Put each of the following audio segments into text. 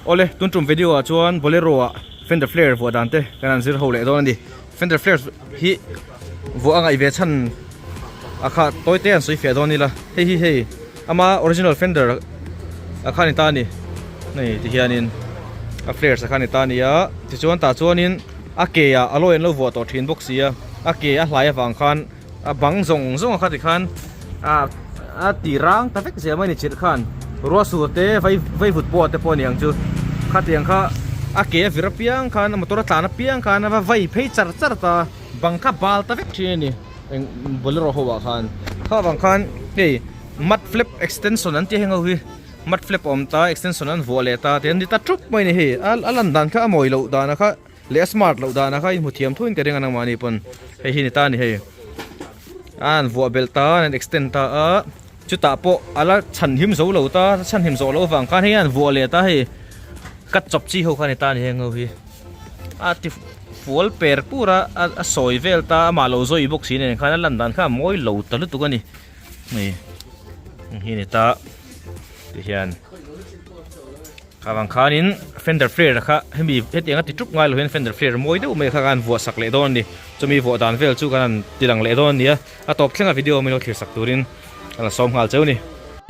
Awle, tun tum video ah chuan Bolero ah fender flare vuah dan te kan han zir ho leh dawn a ni. Fender flare hi vuah a ngaih ve chhan a kha tawi te an sawi fiah dawn ila. Hei hi hei ama original fender a kha ni ta a ni. Hei ti hianin a flares a kha ni ta a ni a, tichuan tah chuanin a ke ah alloy an lo vuah tawh thin bawk si a, a ke a hlai avang khan a bang zawng zawng a kha tikhan ah a ti rang ta vek zel mai ni chirh khan ruah sur te vai vai vut pawh te pawh a ni ang chu khatiang kha a ke a vir apiang khan a motor a tlan apiang khan a va vai phei char char ta bang kha bal ta vek thin a ni eng bolero ho ah khan kha vang khan hei mud flap extension an tih heng ho hi mud flap a awm ta extension an vuah leh ta te an ni ta thup mai a ni hei a lan dan kha a mawi loh dan a kha. Leh a smart loh danah kha inhmu thiam thuin ka ring a nangmahni pawn hei hi ni ta a ni hei a an vuah belh ta a an extend ta a chutah pawh a la chhan him zo lo ta chhan him zawh loh avang khan hei an vuah leh ta hei cut chawp chi ho kha ni ta a ni heng ho hi a ti fual per pur a a sawi vel ta amah lo zawi bawk si nen khan a lan dan kha a mawi lo ta lutuk a ni hei hi ni ta tihian. Kha vang khanin fender flare kha hemi hetiang a ti tup ngai lo hian fender flare mawi deuh mai kha khan vuah sak leh dawn a ni. Chumi vuah dan vel chu kan han ti lang leh dawn a ni a, a tawp thlenga video min lo thlir sak turin kan la sawm nghal cheu a ni.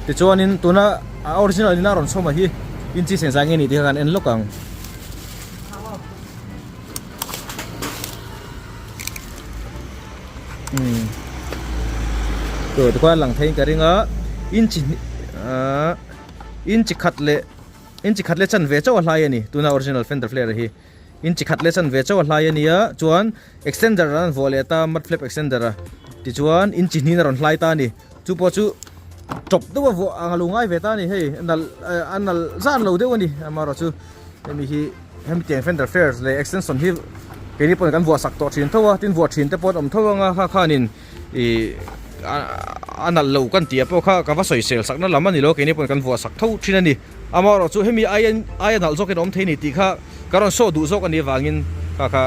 Tichuanin tuna a original in a rawn chhawm a hi inchi seng zai nge ni tih kha kan en lawk ang. Umm tur te khuan lang theiin ka ring a inchi ahh. Inchi khat leh inchi khat leh chanve chauh a hlai a ni tuna original fender flare hi inchi khat leh chanve chauh a hlai a nia chuan extender an vuah leh ta mud flap extender a tichuan inchi hnin a rawn hlai ta a ni chu pawh chu tawp deuh a vuah ang a lo ngai ve ta a ni hei a nalh a nalh zan lo deuh a ni amaherawh chu hemi hi hemi tiang fender flares leh extension hi keini pawhin kan vuah sak tawh thin tho a tin vuah thin te pawh an awm tho ang a kha khanin. Ih a nalh lo kan tih ah pawh kha ka va sawisel sakna lam a ni lo keini pawhin kan vuah sak tho thin a ni. Amaherawh chu hemi aia aia nalh zawkin a awm thei a ni tih kha ka rawn saw duh zawk a nih avangin kha kha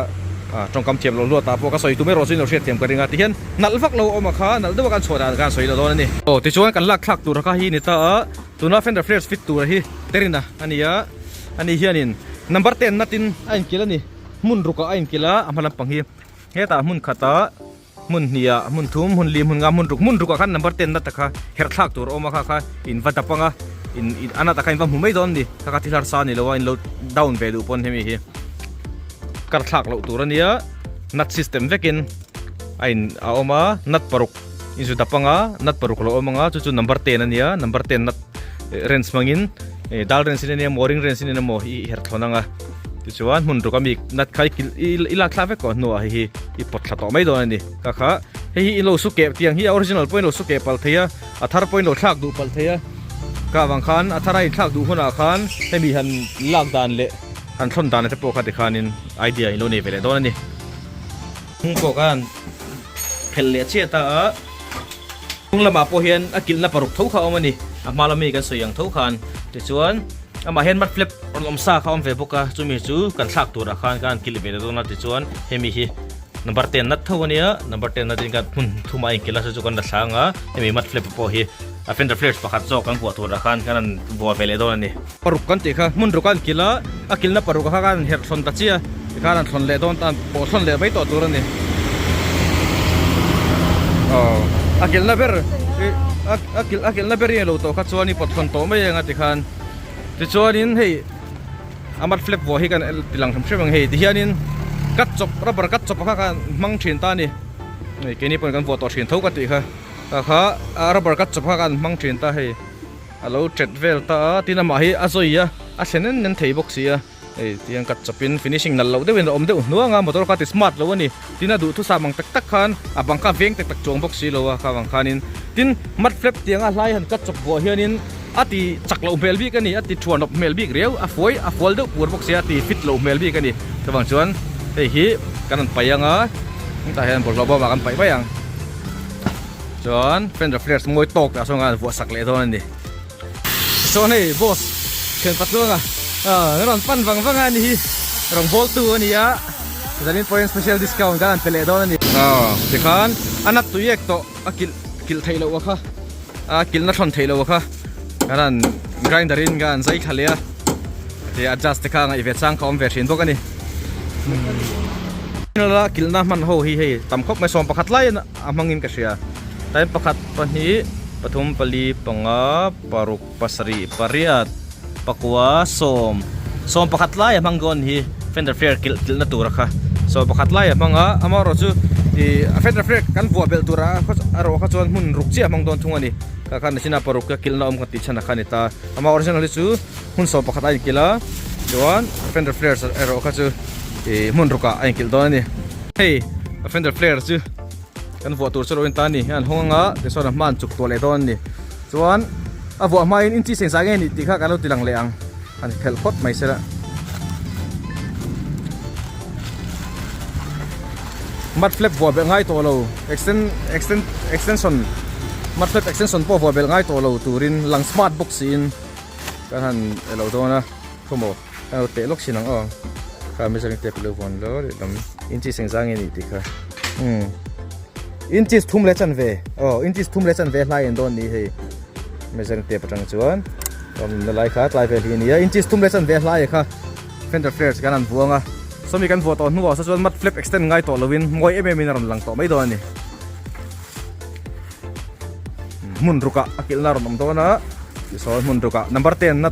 tawngkam thiam loh luatah pawh ka sawi tum erawh chu in lo hriat thiam ka ring a tihian nalh vak lo a awm a kha nalh deuh a kan chhuah dan khan sawi lo dawn a ni. Aw tichuan kan lak thlak tur kha hi ni ta a tuna fender flares fit tur hi Terina a ni a ani hianin number ten natin a inkilh a ni hmun rukah a inkilh a a hma lampang hi hetah hmun khatah Hmun hniah, hmun thum, hmun li, hmun nga, hmun ruk, hmun rukah khan number ten na taka herh thlak tur a awm a kha kha in va dap anga in in a na taka in va hmu mai dawn a ni. Kha kha thil harsa a ni lo a in lo down ve duh pawn hemi hi kar thlak loh tur a nia. Nut system vekin a in a awm a, nut paruk in zu dap anga nut paruk a lo awm anga chu chu number ten a nia, number ten nut wrench hmangin dal wrench in ania maw ring wrench in emaw i herh thlawn anga. Tichuan hmun ruk ami nat kha i lak thlak vek tawh hnuah hei hi i pawt thla tawh mai dawn a ni. Ka kha hei hi in lo su keh tiang hi a original pawhin lo su keh palh thei a, a thar pawhin lo thlak duh palh thei a. Ka avang khan a thar a inthlak duh hunah khan hemi han lak dan leh han thlawn dan te pawh kha tikhanin idea in lo nei ve leh dawn a ni. Hung pawh khan phelh leh chiah ta a, hnung lamah pawh hian a kilhna paruk tho kha a awm a ni. A hma lami kan sawi ang tho khan tichuan amah hian mud flap rawn awm sa kha a awm ve bawk a, chumi chu kan thlak turah khan kan kilh ve leh dawn a tichuan hemi hi number ten nut tho a nia, number ten nut in kan hmun thumah a inkilh a chu chu kan la thlang a, hemi mud flap pawh hi a fender flares pakhat zawk kan vuah turah khan kan han vuah ve leh dawn a ni. Paruk kan tih kha hmun ruk a an kilh a, a kilhna paruk ah kha khan an herh thlawn ta chiah a, tikhan an thlawn leh dawn ta an pawh thlawn leh mai tawh tur a ni. Aw a kilhna ber a kilh a kilhna ber hi a lo tawh kha chuan i pawt thlawn tawh mai ang a tikhan tichuanin hei a mat flap vuah hi kan ti lang hrim hrim ang hei tihianin cut chawp rubber cut chawp kha khan hmang thin ta a ni hei keini pawhin kan vuah tawh thin tho ka tih kha kha rubber cut chawp kha khan hmang thin ta hei. A lo chet vel ta a, tin amah hi a zawi a, a thlen en en thei bawk si a, hei tiang cut chawpin finishing nalh loh deuhin a awm deuh hnuang a, motor kha ti smart lo a ni, tin a duhthusam ang tak tak khan a bang kha veng tak tak chuang bawk si lo a kha vang khanin, tin mud flap tianga hlai han cut chawp buah hianin a ti chak loh hmel bik a ni, a ti thuanawp hmel bik riau, a fuai a fual deuh pur bawk si a, a ti fit loh hmel bik a ni, chuvang chuan hei hi kan rawn paih ang a, hetah hian bawlhhlawh bawmah kan paih mai ang. Chuan fender flares mawi tawk tah sawn khan vuah sak leh dawn a ni. Chuan hei boss thian patluanga ah rawn pan vang vang a ni hi rawngbawltu a ni a zanin pawhin special discount kan han pe leh dawn a ni. Aw tikhan a nat tui ek tawh a kilh kilh theih loh a kha a kilhna thawn theih loh a kha kan han grinder in kan han zai thla leh a. Ti adjust te kha ngaih ve chang kha awm ve thin bawk a ni. La kilhna hman ho hi hei tam khawp mai 11 lai a hmangin ka hria. Tlai pakhat pahnih pathum pali panga paruk pasarih pariat pakua sawm 11 lai a hmang dawn hi fender flare kilh kilhna tura kha 11 lai a hmang a amaherawh chu ih a fender flare kan vuah belh tura erawh kha chuan hmun ruk chiah a hmang dawn thung a ni. Kha khan machine a paruk a kilhna awm ka tih chhan a kha a ni ta ama original hi chu hmun 11 a inkilh a chuan fender flares erawh kha chu ih hmun rukah a inkilh dawn a ni. Hei a fender flare chu kan vuah tur chu lo in ta a ni an hawng anga tichuan a hma an chuk tawh leh dawn a ni chuan a vuah hmain inchi seng zai nge ni tih kha kan lo ti lang leh ang han phelh phawt mai sela. Mud flap vuah belh ngai tawh lo extend extend extension mud flap extension pawh vuah belh ngai tawh lo turin lang smart bawk siin kan han elo dawn a khawmaw kan lo teh lawk thin ang aw kha measuring tape lo vawn lo lehlam inches engzah nge nih tih kha umm inches thum leh chanve aw inches thum leh chanve hlai an dawn ni hei measuring tape atang chuan awmna lai kha tlai vel hi a ni a inches thum leh chanve hlai kha. Fender flares kan han vuang a, sawmi kan vuah tawh hnuah saw chuan mud flap extend ngai tawh lovin mawi em em in a rawn lang tawh mai dawn a ni. Hmun rukah a kilhna a rawn awm dawn a, tisawn hmun rukah number ten na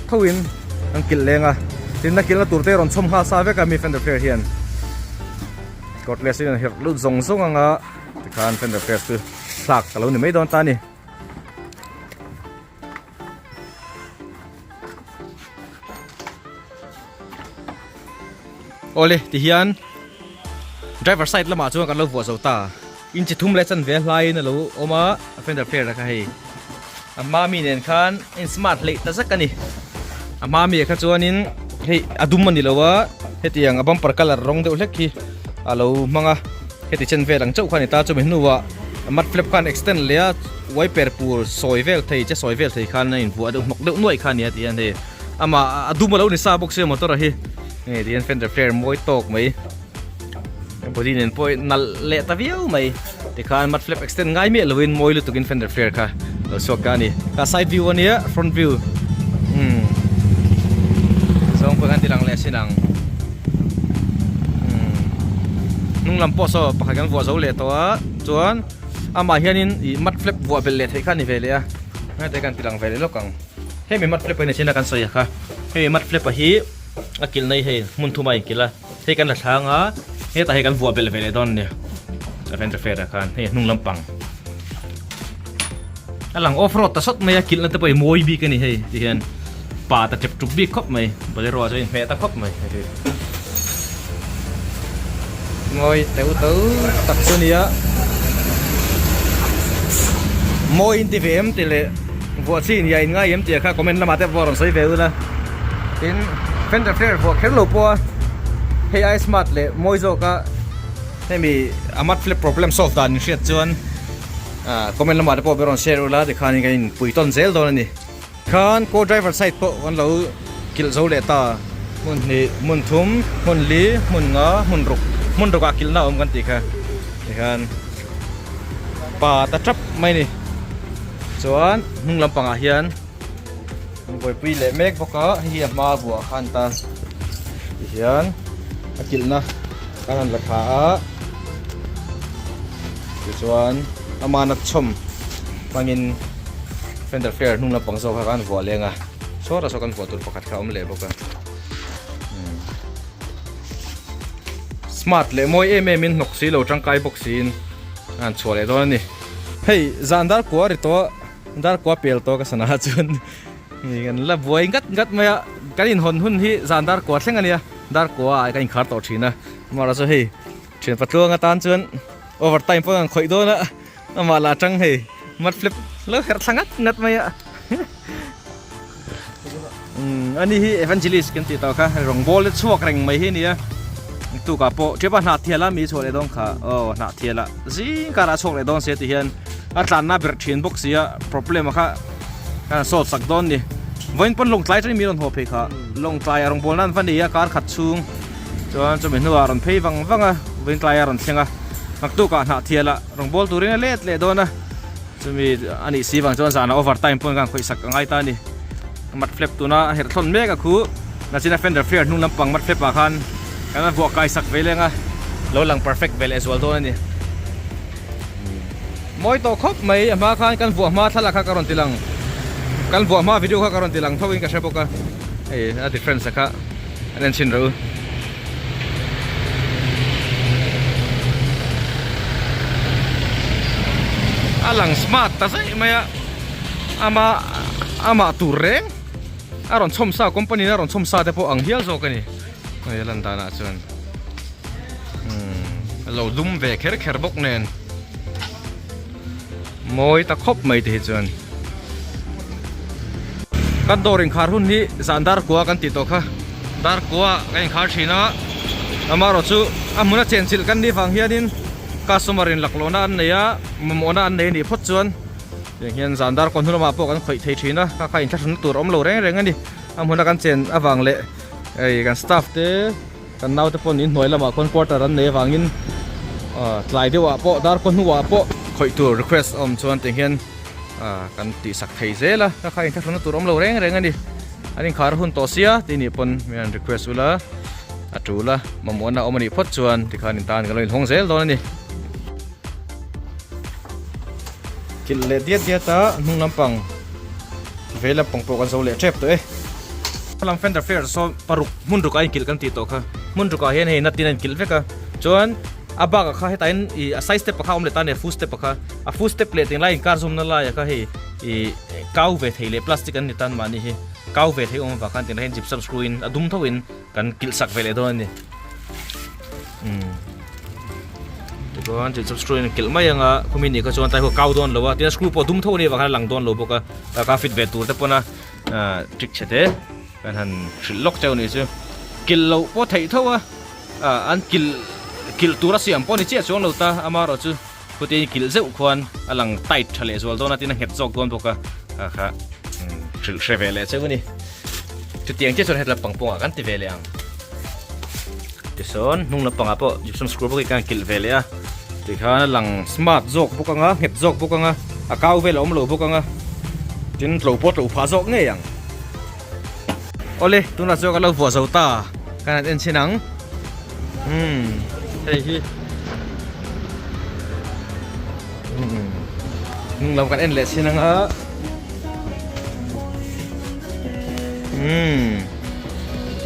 thoin an kilh leng a, tin a kilhna tur te a rawn chhawm nghal sa vek a mi fender flare hian cordless in an herh lut zawng zawng ang a, tikhan fender flares chu thlak a lo ni mai dawn ta a ni. Awle tihian driver side lamah chuan kan lo vuah zo ta inchi thum leh chanve hlaiin a lo awm a a fender flare kha hei a hma mi nen khan a in smart hleih ta zak a ni a hma mi ah kha chuanin hei a dum a ni lo a hetiang a bumper colour rawng deuh hlek hi a lo hmang a heti chen vel ang chauh kha a ni ta chumi hnuah mud flap khan extend leh a wiper pur sawi vel thei che sawi vel thei khan a invuah deuh hnawk deuh nuaih kha a ni a ti hian hei amah a dum a lo ni sa bawk sia motor a hi hei ti hian fender flare mawi tawk mai body nen pawh nalh leh ta viau mai tikhan mud flap extend ngai miah lovin mawi lutukin fender flare kha lo chhuak ta a ni ka side view a nia front view umm zawng pawh khan ti lang leh sin ang umm hnung lam pawh saw pakhat kan vuah zo leh tawh a chuan amah hianin ih mud flap vuah belh leh theih kha a ni ve leh a hete kan ti lang ve leh lawk ang hemi mud flap a ni chin a kan sawi a kha hemi mud flap a hi a kilh na hi hei hmun thum a inkilh a hei kan la thlang a hetah hei kan vuah belh ve leh dawn a ni a fender flare ah khan hei a hnung lampang a lang off road ta sawt mai a kilh na te pawh hi mawi bik a ni hei ti hian pa ta tep tuk bik khawp mai bolero ah chuan a inhmeh ta khawp mai hei hi mawi teu teu tak chu a nia mawi in ti ve em tih leh vuah chi nia in ngai em tih kha comment lamah te pawh a rawn sawi ve ula tin fender flare vuah kher lo pawh a hei ai smart leh mawi zawk a hemi a mud flap problem solve dan in hriat chuan ah comment lamah te pawh rawn share ula tikhanin kan inpui tawn zel dawn a ni. Khan co driver side pawh kan lo kilh zo leh ta hmun hnih hmun thum hmun li hmun nga hmun ruk hmun rukah kilhna a awm kan tih kha tikhan pa ta tap mai a ni chuan hnung lampangah hian an buaipui leh mek bawk a hei hi a hma vuah khan ta tihian a kilhna kan han la thla a tichuan amana chhawm hmangin fender flare hnung lampang zawk kha kan vuah leng a sawtah saw kan vuah tur pakhat kha a awm leh bawk a smart leh mawi em em in hnawk si lo tangkai bawk siin a han chhuah leh dawn a ni hei zan dar kua ri tawh dar kua pel tawh ka sana chuan hei kan la buai ngat ngat mai a kan inhawn hun hi zan dar kua thleng a nia dar kua ah kan inkhar tawh thin a amaherawhchu hei thian patluang atan chuan over time pawh an khawih dawn a amah lah atang hei mud flap lo herh thla ngat ngat mai a umm ani hi evangelist kan tih tawh kha rawngbawl te chhuak reng mai hi a nia tukah pawh ṭhiapa hnah thial a mi chhuah leh dawn kha aw hnah thial ah zing karah a chhuak leh dawn sia ti hian a tlanna ber ṭhin bawk sia problem a kha khan solve sak dawn ni vawiin pawn lawngtlai atangin mi rawn haw phei kha lawngtlai a rawngbawl nan va nei a kar khat chhung Chuan chumi hnuah a rawn phei vang vang a, vawiin a rawn thleng a, naktukah hnah thialah rawn bawl turin a let leh dawn a, chumi a nih si vang chuan zanah over time pawn khan khawih sak a ngai ta a ni. Mud flap tuna a herh thlawn mek a khu, Nachina fender flare hnung lampang mat flap ah khan kan vuah kai sak ve leng a, lo lang perfect ve leh zual dawn a ni. Mawi tawh khawp mai, a hma khan kan vuah hma thlalak kha ka rawn ti lang, kan vuah hma video kha ka rawn ti lang tho in ka hre bawk a, hei a difference a kha an en chhin rawh u. A lang smart ta zaih mai a, ama amah tur reng a rawn chhawm sa company in a rawn chhawm sa te pawh ang hial zawk a ni, hei a lan danah chuan. Umm a lo dum ve kher kher bawk nen mawi ta khawp mai te hi chuan kan dawr inkhar hun hi zan dar kua kan tih tawh kha dar kua kan inkhar thin a amaherawh chu a hmuna chenchilh kan nih vang hianin customer in laklawhna an nei a mamawhna an nei a nih phawt chuan tiang hian zan dar kaw hnu lamah pawh kan khawih thei thin a kha kha inthlahrunna tur a awm lo reng reng a ni a hmuna kan chen avang leh hei kan staff te. Kan naute pawh in hnuai lamah khawn quarter an nei avangin tlai deuhah pawh dar khaw hnuah pawh khawih tur request a awm chuan tiang hian kan tihsak thei zel a, ka kha inthlahrunna tur awm lo reng reng a ni. An inkhar hun tawh sia tih nih pawn min han request ula a tul a, mamawhna awm a nih phawt chuan tikhan in tan kan lo inhawng zel dawn a ni. Kilh leh diat diat a hnung lampang vei lampang pawh kan zo leh tep tawh e. Lam fender flare saw paruk hmun ruk ah a inkilh kan tih tawh kha hmun ruk ah hian hei natin a inkilh vek a chuan a bak ah kha hetah hian ih a side step ah kha a awm leh ta a ni a full step ah kha a full step leh tinglai inkar zawmna lai ah kha hei ih kau ve thei leh plastic an ni tan mahni hi kau ve thei awm avang khan tinglai hian gypsum screw in a dum tho in kan kilh sak ve leh dawn a ni. Umm tichuan gypsum screw in kilh mai anga khumi nih kha chuan tlai ho kau dawn lo a tin a screw pawh dum tho a nih avang khan a lang dawn lo bawk a tah kha fit ve tur te pawn a ah trick chhe te kan han hrilh lawk cheu nih chu kilh loh pawh theih tho a ah an kilh kilh tur a siam pawh ni chiah chuang lo ta amaherawh chu khuti kilh zeuh khuan a lang tight tha leh zual dawn a tin a nghet zawk dawn bawk a kha kha hrilh hre ve leh cheu a ni chutiang chiah chuan hetla pangpawngah kan ti ve leh ang tisawn hnung lampangah pawh gypsum screw bawk hi kan kilh ve leh a tikhan a lang smart zawk bawk anga nghet zawk bawk anga a kau vel a awm lo bawk anga tin tlo pawh tlo phah zawk ngei ang awle tunah chuan ka lo vuah zo ta kan han en chhin ang umm hei hi umm hnung lam kan en leh chhin anga umm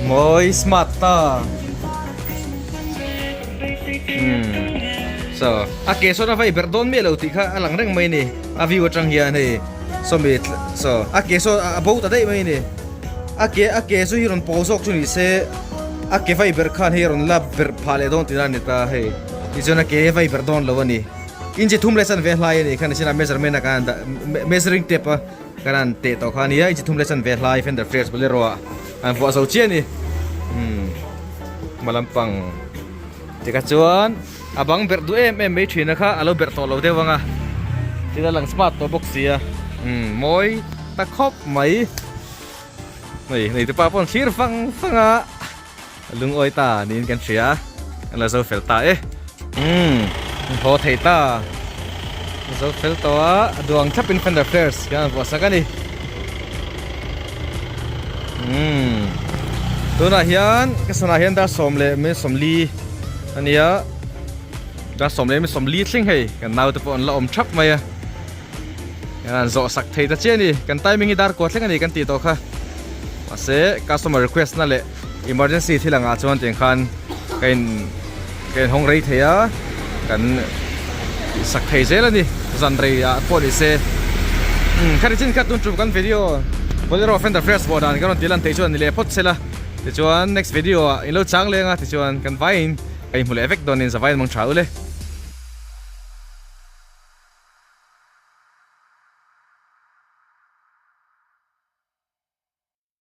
mawi smart ta umm so a ke sawn a vai ber dawn miah lo tih kha a lang reng mai a ni a view atang hian hei sawmi saw a ke sawn a bo ta daih mai a ni a ke a ke chu hi rawn pawl zawk chu ni se a ke vai ber khan hei a rawn la ber phah leh dawn tihna a ni ta hei tichuan a ke vai ber dawn lo a ni inchi thum leh chanve hlai a ni khan a measurement a kan dah measuring tape a kan han teh tawh kha a nia inchi thum leh chanve hlai fender flares bolero ah an vuah zo chiah a ni umm hma lampang tikha chuan a bang berh duh em em mai thin a kha a lo berh tawh lo deuh ang a thil a lang smart tawh bawk sia umm mawi ta khawp mai hei hei te pa pawh an thlir fang fang a lungawi ta niin kan hria a an la zo fel ta e umm an haw thei ta an zo fel tawh a a duang thlap in fender flares hian an vuah sak a ni umm tunah hian ka sana hian dar sawm leh mi sawmli a nia dar sawm leh mi sawmli thleng hei kan naute pawh an la awm thap mai a an zawh sak thei ta chiah a ni kan timing hi dar kua thleng a ni kan tih tawh kha mahse customer request na leh emergency thil angah chuan tiang khan ka in ka in hawng rei thei a kan tih sak thei zel a ni zan rei ah pawh ni se umm khati chin kha tun tum kan video bolero fender flares pawh dan ka rawn tih lan theih chuan ni leh phawt sela tichuan next video ah in lo chang leng a tichuan kan vaiin ka inhmu leh vek dawnin zavaiin mang tha ule.